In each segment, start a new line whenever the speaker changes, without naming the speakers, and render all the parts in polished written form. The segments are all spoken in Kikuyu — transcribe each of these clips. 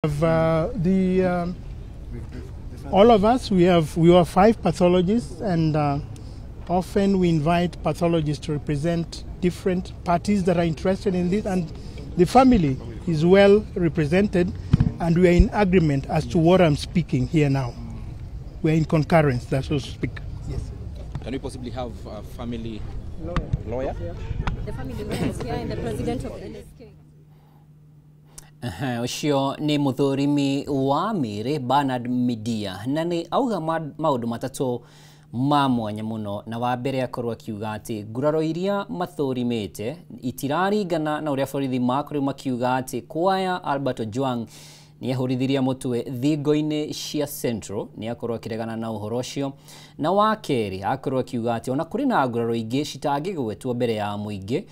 The all of us, we are 5 pathologists, and often we invite pathologists to represent different parties that are interested in this, and the family is well represented, and we are in agreement as to what I'm speaking here now. We are in concurrence, that's what I speak. Yes.
Can we possibly have a family lawyer?
The family lawyer is here and the president of LSK.
Ucio ni muthurimi wa Miri Bernard Midia, na ni auga maundu matatu ma mwanya muno, na wa mbere akorwo akiuga ati nguraro iria mathurimite itiraringana na uria borithi makorirwo makiuga ati kwaya Albert Ojwang ni ahurithirie mutwe thingo-inĩ cia Central, ni akorwo akiregana na uhoro ucio. Na wa keri akorwo akiuga ati ona kuri na nguraro ingĩ citangĩgwetwo mbere ya mũingĩ,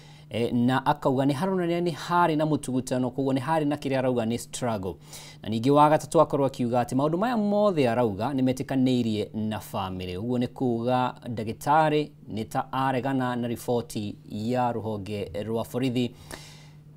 na akauga ni haronania ni hari na mutugutano, koguo ni hari na kiria arauga ni struggle. Na ningi wa gatatu akorwo akiuga ati maundu maya mothe arauga ni metikaniirie na family, uguo ni kuga ndagitari ni ta aregana na riboti ya ruhonge rwa borithi.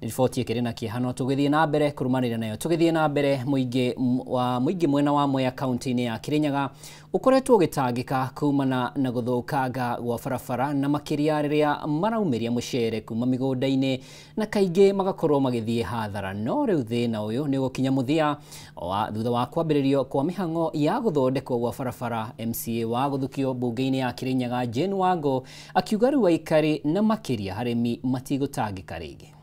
Riboti ikiri na kieha no tugithie na mbere kurumanira nayo. Tugithie na mbere muingi mwena wa Mwea kaunti-ini ya Kirinyaga ukoretwo ugitangika kumana na guthukanga gwa barabara, na makiria riria maraumiria mucere kuma migunda-ini na kaingi magakorwo magithie hathara. No riu thina uyu ni ugukinya muthia wa thutha wa kwambiririo kwa mihango ya guthondekwo gwa barabara. MCA wa guthukio bunge-ini ya Kirinyaga Jane Wango akiuga riu aikari na makiria arimi matigutangika ringi.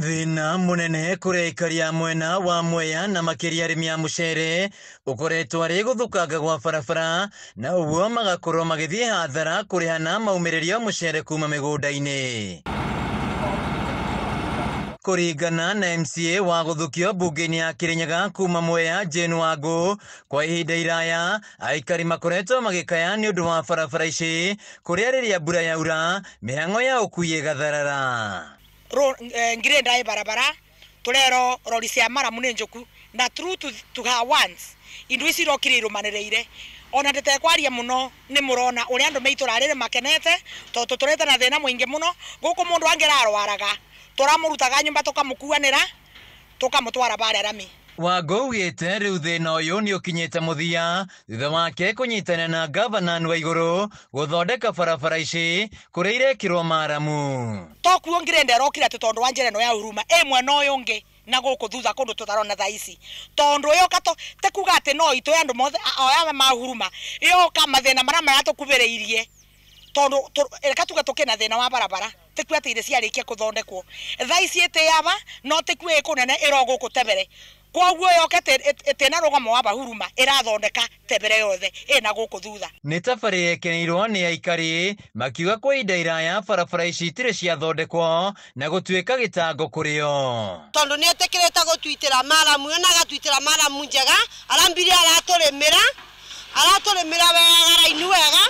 Thina munene kuri aikari a mwena wa Mwea na makiria arimi a mucere ukoretwo ari guthukanga gwa barabara, na uguo magakorwo magithie hathara kurihana maumiririo mucere kuma migunda-ini. Kuringana na MCA wa guthukio bunge-ini ya Kirinyaga kuma Mwea Jane Wango, kwa ihinda iraya aikari makoretwo magikaya ni undu wa barabara ici, kuria riria mbura yaura mihango ya ukui igatharara.
Ngirenda barabara turero rori cia maramu ni njuku na true to her once indu ici irokire irumanireire ona nditekwaria muno ni murona uria andu meiturarire makenete tondu turete na thina mwingi muno guku mundu angirarwaraga turamurutaga nyumba tukamukuanira tukamutwara baria rami.
Wango augite riu thina uyu ni ukinyite muthia thutha wake kunyitana na gavana wa iguru guthondeka barabara ici kuria irekirwo maramu.
Tokuo ngirenda irokire ati tondu wa njira ino ya huruma ĩ mwena uyu ungi na guku thutha kundu tutarona thaa ici, tondu yoka to te kuga ati no itu andu mothe aya ma huruma yoka mathina maria maratukubiriirie, tondu reka tuge tukina thina wa barabara tikuo ati ire ciarikia kuthondekwo thaa ici itiaba no tikuo ikunene iro guku tebere, koguo yoke tina rugamo wa bahuruma irathondeka tebere yothe ina guku thutha.
Ni tabarĩ yekeneirwo ni aikari makiuga kwa ihinda iraya barabara ici itirĩ ciathondekwo na gutuĩka gĩtango kũrĩ o,
tondu ni etikirite gutwitira maramu na agatwitira maramu njega, arambire araturimira wega raini wega,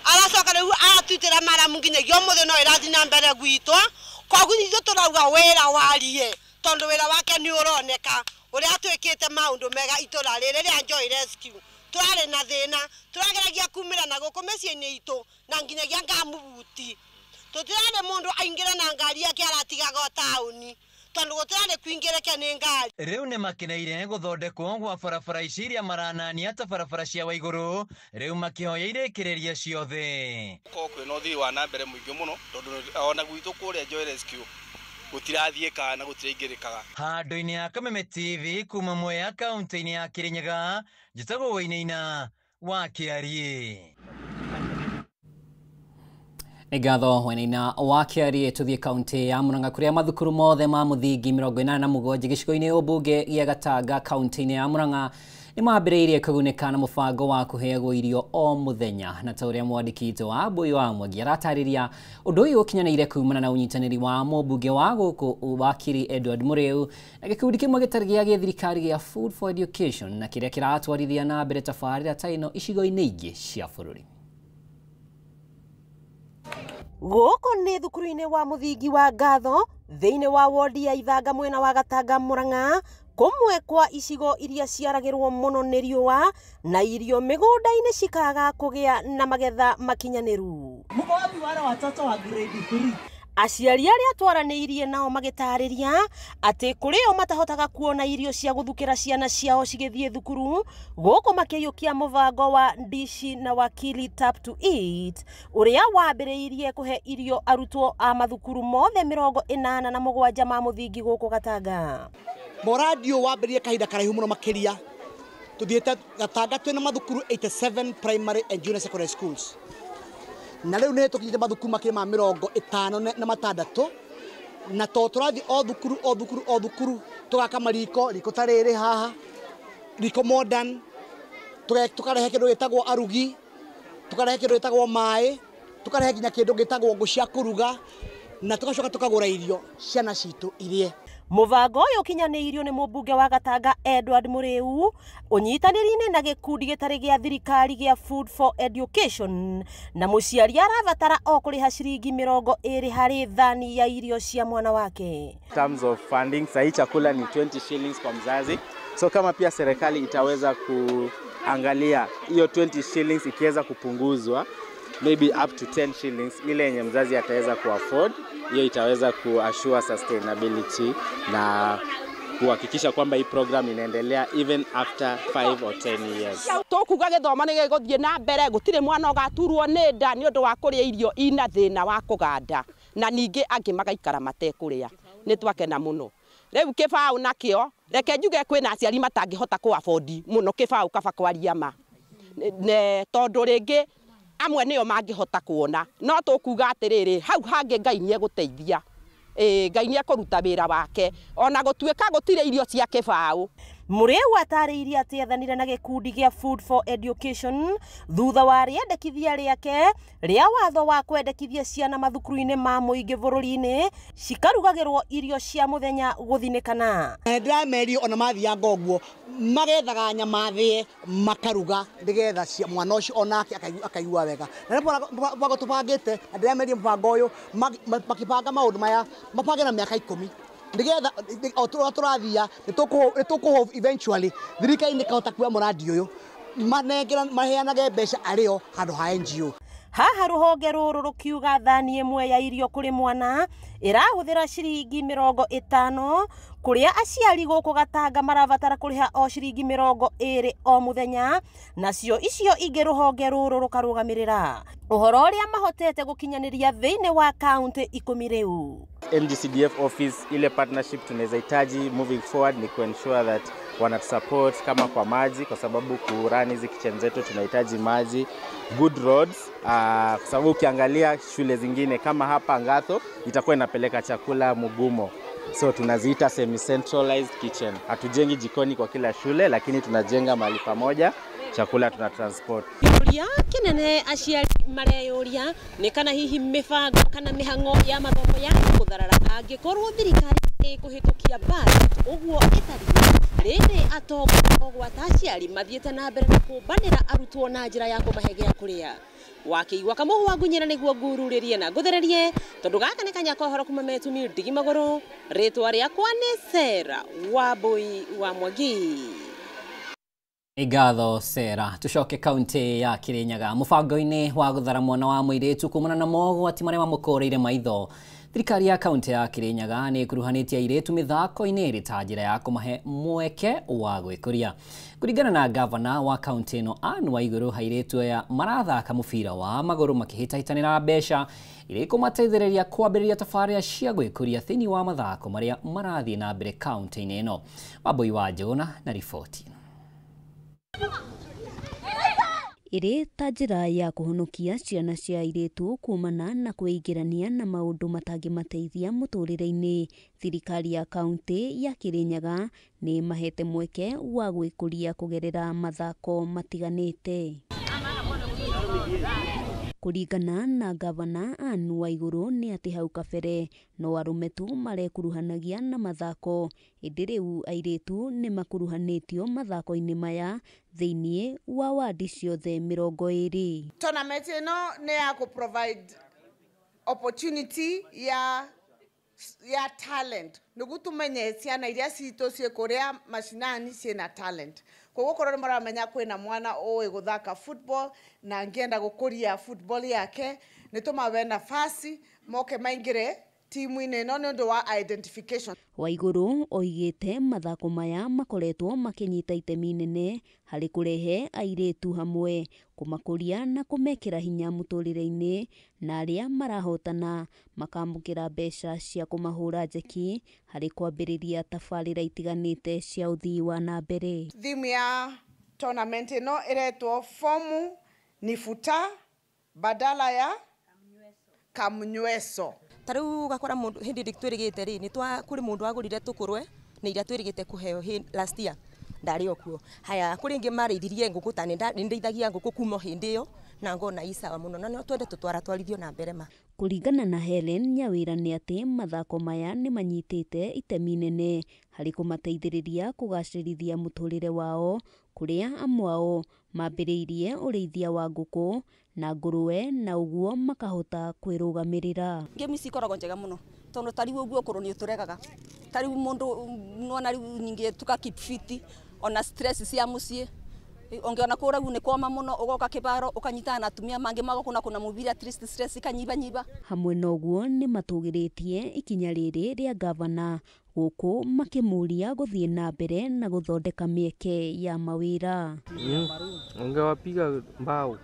aracoka riu aratwitira maramu nginyagia umuthi no irathi na mbere gwitwo. Koguo ithuĩ turauga wĩra warie tondu wĩra wake ni uroneka uria twikite maundu mega itura riri ria Joy Rescue. Turari na thina turageragia kumira na guku miciini itu na nginyagia ngamubuti, tutirari mundu aingira na ngari yake aratigaga tauni tondu gutirari kuingireke ni ngari.
Riu ni makeneire guthondekwo gwa barabara ici iria maranania ta barabara cia Waiguru, riu makihoya irikiriria ciothe.
Ko kwina uthii wa na mbere muingi muno tondu ona gwitu kuria Joy Rescue gutirathiĩkaga na gutiraingĩrĩkaga.
Handũ-inĩ ya Kameme TV kuma Mwea kaunti-inĩ ya Kirinyaga, njĩtagwo Wainaina wa Kĩariĩ.
Nĩ ngatho Wainaina wa Kĩariĩ. Tũthiĩ kaunti ya Murang'a kũrĩa mathukuru mothe ma mũthingi 87 gĩcigo-inĩ ũmbunge gĩa Gatanga kaunti-inĩ ya Murang'a nĩ mambĩrĩirie kũgunĩka na mũbango wa kũheagwo irio o mũthenya, na ta ũrĩa mwandĩki witũ wa Mbui wa Mwangi aratarĩria, ũndũ ũyũ ũkinyanĩire kumana na ũnyitanĩri wa mũmbunge wa gũkũ wakiri Edward Mũrĩu na gĩkundi kĩmwe gĩtarĩ gĩa gĩthirikari gĩa Food for Education, na kĩrĩa kĩratwarithia na mbere tabarĩra ta ĩno icigo-inĩ ingĩ cia bũrũri.
Gũkũ nĩ thukuru-inĩ wa mũthingi wa Ngatho thĩinĩ wa wodi ya Ithanga mwena wa Gatanga Murang'a, kũmwe kwa icigo iria ciaragĩrwo mũno nĩ riũa na irio mĩgũnda-inĩ cikaga kũgĩa na magetha makinyanĩru.
Mko wapi wale watoto wa grade 3? Aciari arĩa twaranĩirie nao magĩtarĩria atĩ kũrĩ o matahotaga kuona irio cia gũthukĩra ciana ciao cigĩthiĩ thukuru, gũkũ makĩiyũkia mũbango wa Ndishi na Wakili Tap to Eat ũrĩa wambĩrĩirie kũhe irio arutwo a mathukuru mothe 87 ma mũthingi gũkũ Gatanga.
Mũradi ũyũ wambĩrĩirie kahinda karaihu mũno makĩria. Tuthiĩte Gatanga twĩna mathukuru 87 primary and junior secondary schools. Na rĩu nĩ tũkinyĩte mathukuru makĩria ma 56 na to tũrathiĩ o thukuru o thukuru o thukuru tũgaka mariko, riko ta rĩrĩ haha, riko modern, tũkarehe kĩndũ gĩtagwo arugi, tũkarehe kĩndũ gĩtagwo maĩ, tũkarehe nginya kĩndũ gĩtagwo ngũ cia kũruga, na tũgacoka tũkagũra irio ciana citũ irie.
Mũbango ũyũ ũkinyanĩirio nĩ mũmbunge wa Gatanga Edward Mũrĩu ũnyitanĩri-inĩ na gĩkundi gĩtarĩ gĩa thirikari gĩa Food for Education, na mũciari arabatara o kũrĩha ciringi 20 harĩ thani ya irio cia mwana wake.
In terms of funding, sahi chakula ni 20 shillings kwa mzazi. So kama pia serikali itaweza kuangalia hiyo 20 shillings ikiweza kupunguzwa maybe up to 10 shillings, ile yenye mzazi ataweza kuafford, hiyo itaweza kuassure sustainability na kuhakikisha kwamba hii program inaendelea even after 5 or 10 years.
Tukuga gĩthomo nĩ gĩgũthiĩ na mbere, gũtirĩ mwana ũgaturwo nĩ nda nĩ ũndũ wa kũrĩa irio ina thĩna wa kũganda, na ningĩ angĩ magaikara matekũrĩa. Nĩ twakena mũno. Rĩu kĩbaũ nakĩo, reke njuge kwĩna aciari matangĩhota kũ-afford mũno kĩbaũ kaba kwaria ma. Tondũ rĩngĩ amwe nĩo mangĩhota kuona, no tũkuga atĩrĩrĩ, hau hangĩ Ngai nĩegũteithia. Ngai nĩekũruta wĩra wake ona gũtuĩka gũtirĩ irio cia kĩbaũ.
Mũrĩu atarĩirie atĩ ethanire na gĩkundi gĩa Food for Education thutha wa rĩendekithia rĩake rĩa watho wa kwendekithia ciana mathukuru-inĩ ma mũingĩ bũrũri-inĩ cikarugagĩrwo irio cia mũthenya gũthinĩkana.
Ndĩramerio ona mathianga ũguo magethaga nyama thĩe makaruga nĩgetha mwana ũcio onake akaigua wega. Na nĩ mũbango tũbangĩte, na ndĩramerio mũbango ũyũ makĩbanga maũndũ maya mabange na mĩaka 10 nĩgetha o tũrathia nĩ tũkũ eventually thirikari nĩ kahota kuoya mũradi ũyũ manengera maheanage mbeca arĩo handũ ha NGO.
Haha rũhonge rũrũ rũkiuga thani ĩmwe ya irio kũrĩ mwana ĩrahũthĩra ciringi 50, kũrĩa aciari gũkũ Gatanga marabatara kũrĩha o ciringi 20 o mũthenya, nacio icio ingĩ rũhonge rũrũ rũkarũgamĩrĩra. Ũhoro ũrĩa mahotete gũkinyanĩria thĩinĩ wa kaunti 10 rĩu.
NGCDF office, ile partnership tunaweza hitaji moving forward ni kuensure that wanatusupport kama kwa maji, kwa sababu kurani hizi kitchen zetu tunahitaji maji, good roads, kwa sababu ukiangalia shule zingine kama hapa Ngatho itakuwa inapeleka chakula Mugumo. So tunaziita semi-centralized kitchen. Hatujengi jikoni kwa kila shule, lakini tunajenga mahali pamoja, chakula tuna transport.
Kĩũria kĩnene aciari mareyũria nĩ kana hihi mĩbango kana mĩhang'o ya mathomo ya gũtharara angĩkorwo thirikari ĩkũhĩtũkia budget ũguo ĩtariĩ. Rĩrĩ atongoria gwata aciari mathiĩte na mbere na kũmbanĩra arutwo na njĩra ya kũmahe gĩa kũrĩa. Wakĩigua kamũhũ wa ngunyĩra nĩguo ngururĩrie na ngũthererie, tondũ gaka nĩ kanya kohoro kuma metumi ndigi magũrũ. Rĩtwa rĩakwa nĩ Sarah Wambui wa Mwangi.
Ngatho Sarah. Tucoke kaunti ya Kirinyaga mũbango-inĩ wa gũthara mwana wa mũirĩtu kumana na mogwati marĩa mamũkũrĩire maitho. Thirikari ya kaunti ya Kirinyaga nĩ ĩkuruhanĩtie airĩtu mĩthako-inĩ ĩrĩ ta njĩra ya kũmahe mweke wa gwĩkũria. Kũringana na gavana wa kaunti ĩno Anne Waiguru, airĩtu aya marathaka mũbira wa magũrũ makĩhĩtahĩtanĩra mbeca iria ikũmateithĩrĩria kwambĩrĩria tabarĩra cia gwĩkũria thĩinĩ wa mathako marĩa marathiĩ na mbere kaunti-inĩ ĩno. Wambui wa Njũgũna na riboti.
Ĩrĩ ta njĩra ya kũhonokia ciana cia airĩtu kumana na kwĩingĩrania na maũndũ matangĩmateithia mũtũrĩre-inĩ, thirikari ya kaunti ya Kirinyaga nĩ ĩmahete mweke wa gwĩkũria kũgerera mathako matiganĩte. Kũringana na gavana Anne Waiguru nĩ atĩ hau kabere no arũme tu marekuruhanagia na mathako, ĩndĩ rĩu airĩtu nĩ makuruhanĩtio mathako-inĩ maya thĩinĩ wa wadi ciothe 20.
Tournament ĩno nĩ ya kũ provide opportunity ya talent nĩguo tũmenye ciana iria citũ ciĩ kũrĩa macinani ciĩna talent. Koguo korwo nĩ maramenya kwĩna mwana ũĩ gũthaka football na angĩenda gũkũria football yake, nĩ tũmawe nafasi moke maingĩre timu-inĩ ĩno nĩ ũndũ wa identification.
Waiguru oigĩte mathako maya makoretwo makĩnyita itemi inene harĩ kũrehe airĩtu hamwe, kũmakũria na kũmekĩra hinya mũtũrĩre-inĩ, na arĩa marahotana makamũkĩra mbeca cia kũmahũra njeki harĩ kwambĩrĩria tabarĩra itiganĩte cia ũthii wa na mbere.
Theme ya tournament ĩno ĩretwo fomu ni futa badala ya kamnyweso.
Ta rĩu ũgakora mũndũ hĩndĩ ĩrĩa twĩrĩgĩte rĩ, nĩ twa kũrĩ mũndũ wagũrire tũkũrwe na iria twĩrĩgĩte kũheo last year ndarĩ o kuo. Haya, kũrĩ ingĩ marĩithirie ngũkũ ta nĩ ndeithagia ngũkũ kuma hĩndĩ ĩyo na ngona i sawa mũno, na no twende tũtwara twarithio na mbere ma.
Kũringana na Helen Nyawĩra nĩ atĩ mathako maya nĩ manyitĩte itemi inene harĩ kũmateithĩrĩria kũgacĩrithia mũtũrĩre wao, kũrĩa amwe ao mambĩrĩirie ũrĩithia wa ngũkũ na ngũrũwe na ũguo makahota kwĩrũgamĩrĩra.
Ngemu ici ikoragwo njega mũno tondũ ta rĩu ũguo ũkũrũ nĩ ũtũregaga, ta rĩu mũndũ nĩwona rĩu ningĩ tũka keep fit ona stress cia mũciĩ ũngĩona kũragu nĩ koma mũno ũgoka kĩbaro ũkanyitana na atumia mangĩ magokũna kũna mũbira at least stress ikanyibanyiba.
Hamwe na ũguo nĩ matũgĩrĩtie ikinya rĩrĩ rĩa gavana gũkũ makĩmũria gũthiĩ na mbere na gũthondeka mĩeke ya mawĩra.
Ungewapiga mbao.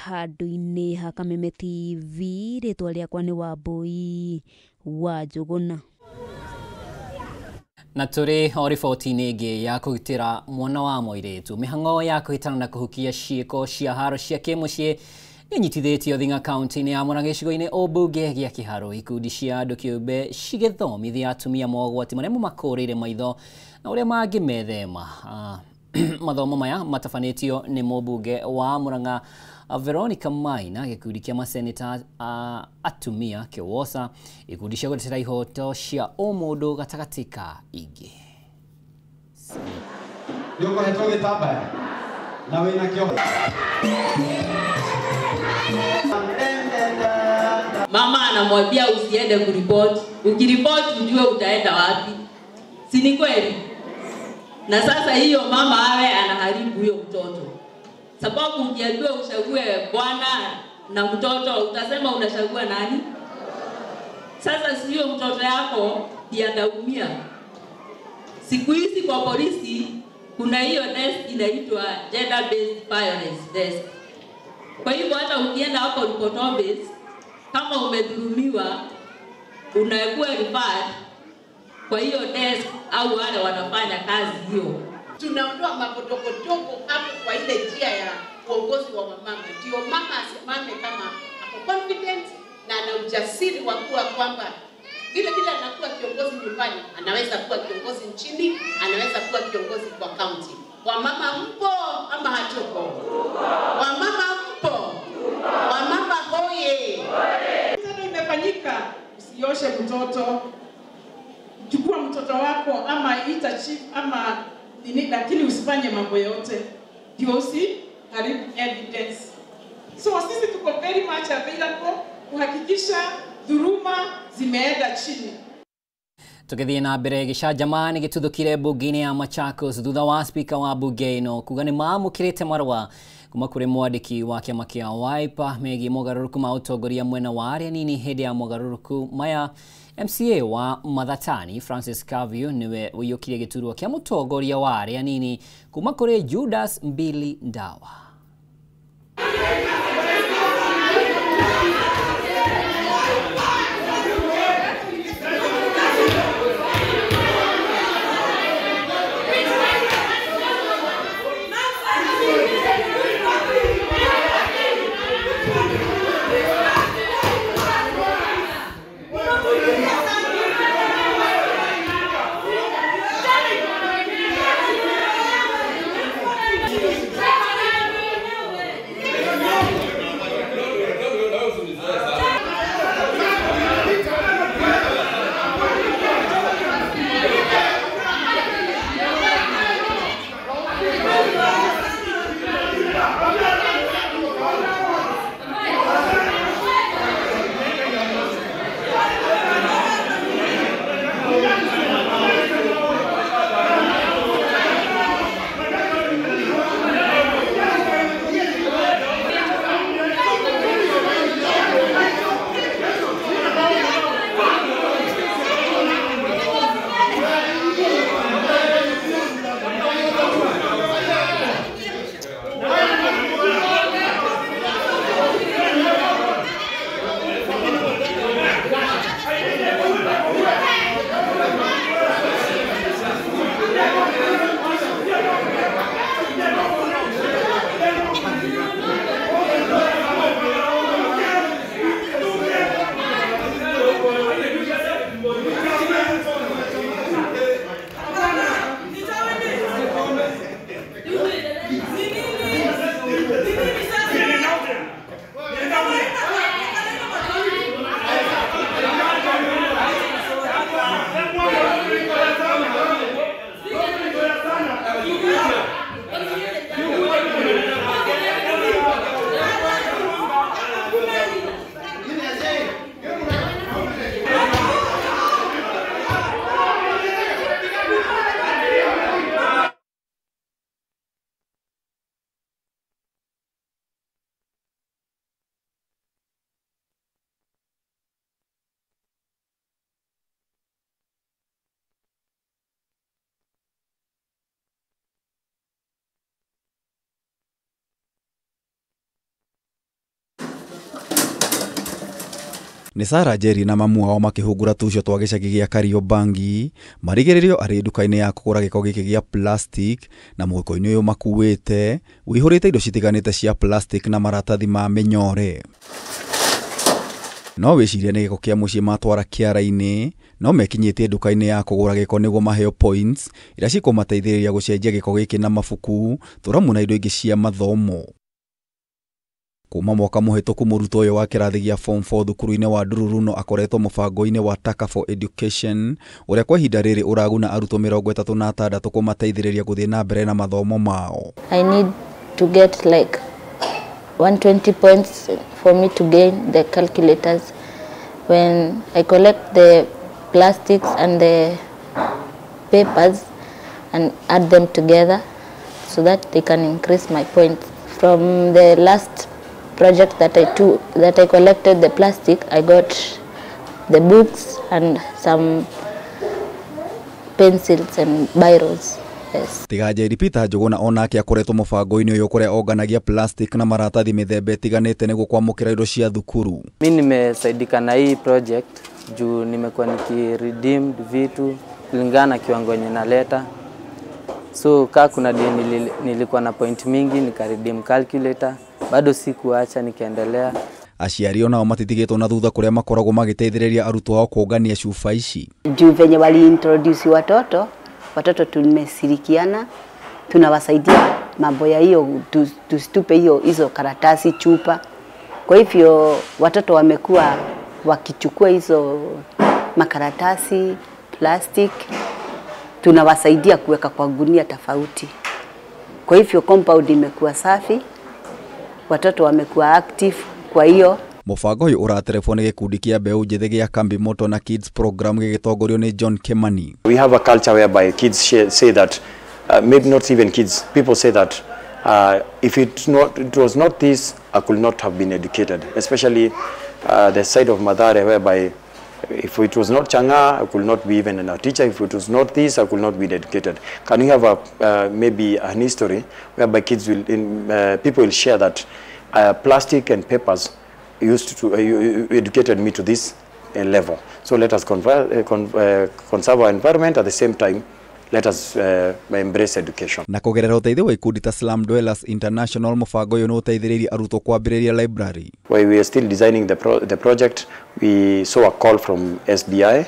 Handũ-inĩ ha Kameme TV, rĩtwa rĩakwa nĩ Wambui wa Njũgũna.
Na tũrĩ o riboti-inĩ ĩngĩ ya kũgitĩra mwana wa mũirĩtu, mĩhang'o ya kũhĩtana na kũhukia ciĩko cia haro cia kĩmũciĩ nĩnyitithĩtio Thinga kaunti-inĩ ya Murang'a gĩcigo-inĩ ũmbunge gĩa Kĩharũ. Ikundi cia andũ kĩũmbe cigĩthomithia atumia mogwati marĩa mamakũrĩire maitho na ũrĩa mangĩmethema. Mathomo maya matabanĩtio nĩ mũmbunge wa Murang'a Veronica Maina, gĩkundi kĩa maseneta atumia kĩwoca, ikundi cia gũtetera ihoto cia ũmũndũ gatagatĩ ka ingĩ.
Nĩũkohetwo gĩtambaya na wĩna kĩo.
Mama anamwambia usiende kuripoti, ukiripoti ujue utaenda wapi, si ni kweli? Na sasa hiyo mama awe anaharibu huyo mtoto, sababu ukiambiwa uchague bwana na mtoto utasema unachagua nani? Sasa sio mtoto yako ndiye ataumia. Siku hizi kwa polisi kuna hiyo desk inaitwa gender based violence desk. Kwa hivyo hata ukienda hapo report office kama umedhulumiwa unakuwa referred kwa hiyo desk au wale wanafanya kazi hiyo.
Tunaondoa mambo dogo hapo kwa ile njia ya uongozi wa mama. Ndio mama asimame kama ako confident na ana ujasiri wa kuwa kwamba vile vile anakuwa kiongozi nyumbani, anaweza kuwa kiongozi nchini, anaweza kuwa kiongozi kwa county. Wamama mpo ama hatuko? Wamama mpo? Wamama hoye!
Tendo imefanyika, usioshe mtoto, chukua mtoto wako ama ita chief ama nini, lakini usifanye mambo yote ndio usiharibu evidence. So sisi tuko very much available kuhakikisha dhuluma zimeenda chini.
Tũgĩthiĩ na mbere, gĩcanjama nĩ gĩtuthũkire mbunge-inĩ ya Machakos thutha wa spika wa mbunge ĩno kuga nĩ maamũkĩrĩte marũa kuma kũrĩ mwandĩki wa kĩama kĩa Wiper megiĩ mogarũrũku ma ũtongoria mwena wa arĩa nini hĩndĩ ya mogarũrũku maya. MCA wa Mathatani Francis Kavyu nĩwe ũiyũkirie gĩturwa kĩa mũtongoria wa arĩa nini kuma kũrĩ Judas Mbili Ndawa.
Nĩ Sarah Njeri na mamu wao makĩhungura tucio twa gĩcagi gĩa Kariobangi marigĩrĩrio arĩ nduka-inĩ ya kũgũra gĩko gĩkĩ gĩa plastic na mũhuko-inĩ ũyũ makuĩte ũihũrĩte indo citiganĩte cia plastic na maratathi ma mĩnyore. No wĩcirie nĩ gĩko kĩa mũciĩ matwara kĩara-inĩ no mekinyĩtie nduka-inĩ ya kũgũra gĩko nĩguo maheo points iria cikũmateithĩrĩria gũcenjia gĩko gĩkĩ na mabuku, tũramu na indo ingĩ cia mathomo. Kuma mwaka mũhĩtũku mũrutwo ũyũ wa kĩrathi gĩa form 4 thukuru-inĩ wa Ndururuno akoretwo mũbango-inĩ wa Taka for Education ũrĩa kwa ihinda rĩrĩ ũraguna arutwo 36 kũmateithĩrĩria gũthiĩ na mbere na mathomo mao.
I need to get like 120 points for me to gain the calculators. When I collect the plastics and the papers and add them together so that they can increase my points. From the last project that I took, that I collected the plastic, I got the books and some pencils and biros. Yes.
Tiga Njeri Peter Njuguna onake akoretwo mũbango-inĩ ũyũ kũrĩa onganagia plastic na maratathi mĩthemba ĩtiganĩte nĩguo kwamũkĩra indo cia thukuru.
Mimi nimesaidika na hii project juu nimekuwa nikiredeem vitu kulingana na kiwango yenye naleta. So kaa kuna day nilikuwa na point mingi nikaredeem calculator, bado sikuacha nikaendelea.
Aciari onao matitigĩtwo na thutha kũrĩa makoragwo magĩteithĩrĩria arutwo ao kũngania cuba ici.
Juu venye wali introduce watoto tumeshirikiana, tunawasaidia mambo ya hiyo, tusitupe hiyo hizo karatasi chupa. Kwa hivyo watoto wamekuwa wakichukua hizo makaratasi, plastic, tunawasaidia kuweka kwa gunia tofauti. Kwa hivyo compound imekuwa safi, watoto wamekuwa active kwa hiyo.
Mũbango ũyũ ũraterebwo nĩ gĩkundi kĩa mbeũ njĩthĩ gĩa Kambi Moto na Kids Program gĩgĩtongorio nĩ John Kimani.
We have a culture whereby kids say that, maybe not even kids, people say that if it was not this, I could not have been educated, especially the side of Mathare whereby if it was not Changa, I could not be even a teacher. If it was not this, I could not be educated. Can we have a, maybe an history whereby kids will, people will share that plastic and papers used to educated me to this level. So let us conserve our environment. At the same time, let us embrace education.
Na kũgerera ũteithio wa ikundi ta Slum Dwellers International, mũbango ũyũ nĩ ũteithĩrĩirie arutwo kwambĩrĩria library.
While we are still designing the project, we saw a call from SDI,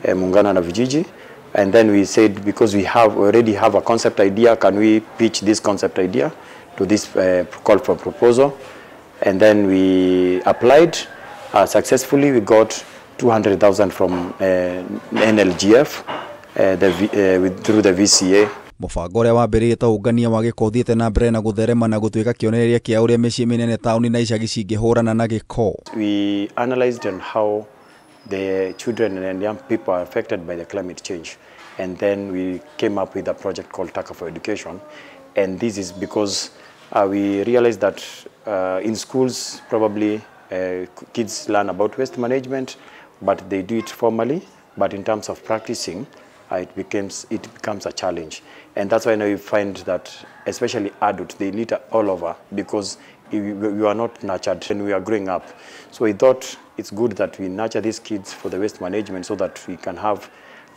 Muungano na Vijiji, and then we said, because we already have a concept idea, can we pitch this concept idea to this call for proposal? And then we applied successfully. We got 200,000 from NLGF through the VCA.
Mũbango ũrĩa wambĩrĩirie ta ũngania wa gĩko ũthiĩte na mbere na gũtherema na gũtuĩka kĩonereria kĩa ũrĩa mĩciĩ mĩnene taũni na icagi cingĩhũrana na gĩko.
We analyzed on how the children and young people are affected by the climate change, and then we came up with a project called Taka for Education. And this is because we realized that in schools probably kids learn about waste management, but they do it formally, but in terms of practicing, it becomes a challenge. And that's why now you find that especially adults, they litter all over because we are not nurtured when we are growing up. So we thought it's good that we nurture these kids for the waste management so that we can have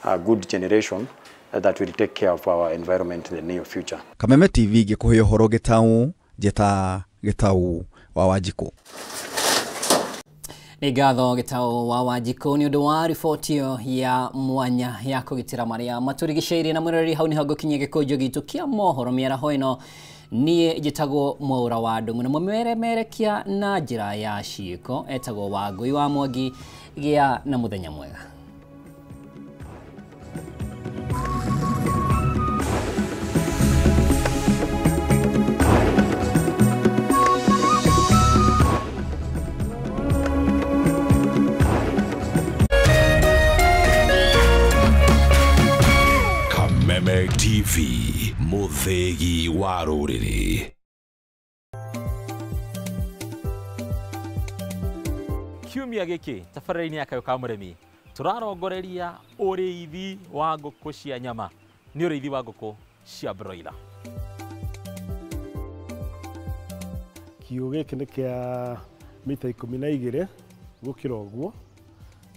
a good generation that will take care of our environment in the near future.
Kameme TV gĩkũhe ũhoro Gĩtaũ, njĩta Gĩtaũ wa Wanjikũ.
Nĩ ngatho Gĩtaũ wa Wanjikũ nĩ ũndũ wa riboti ĩyo ya mwanya ya kũgitĩra marĩa matũrigicĩirie. Na mwĩroreri, hau nĩho ngũkinyia gĩkũnjo gitũ kĩa mohoro mĩaraho ĩno. Niĩ njĩtagwo Mwaũra wa Ndung'u na mũmeremerekia na njĩra ya ciĩko etagwo Wangũi wa Mwangi. Gĩa na mũthenya mwega.
Kameme TV, mũthĩgi wa rũrĩrĩ.
Kiumia gĩkĩ tabarĩra-inĩ ya Kayũ ka Mũrĩmi tũrarongoreria ũrĩithi wa ngũkũ cia nyama, nĩ ũrĩithi wa ngũkũ cia broiler.
Kiugũ gĩkĩ nĩ kĩa mita 12 gũkĩra ũguo.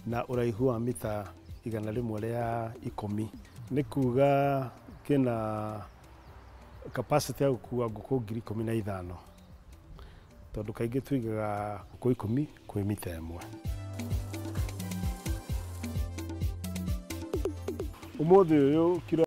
na ũraihu wa mita 110. Nĩ kuga kĩna capacity ya gũkua ngũkũ 15,000, tondũ kaingĩ tũigaga ngũkũ 10 kwĩ mita 1. Ũmũthĩ ũyũ kiro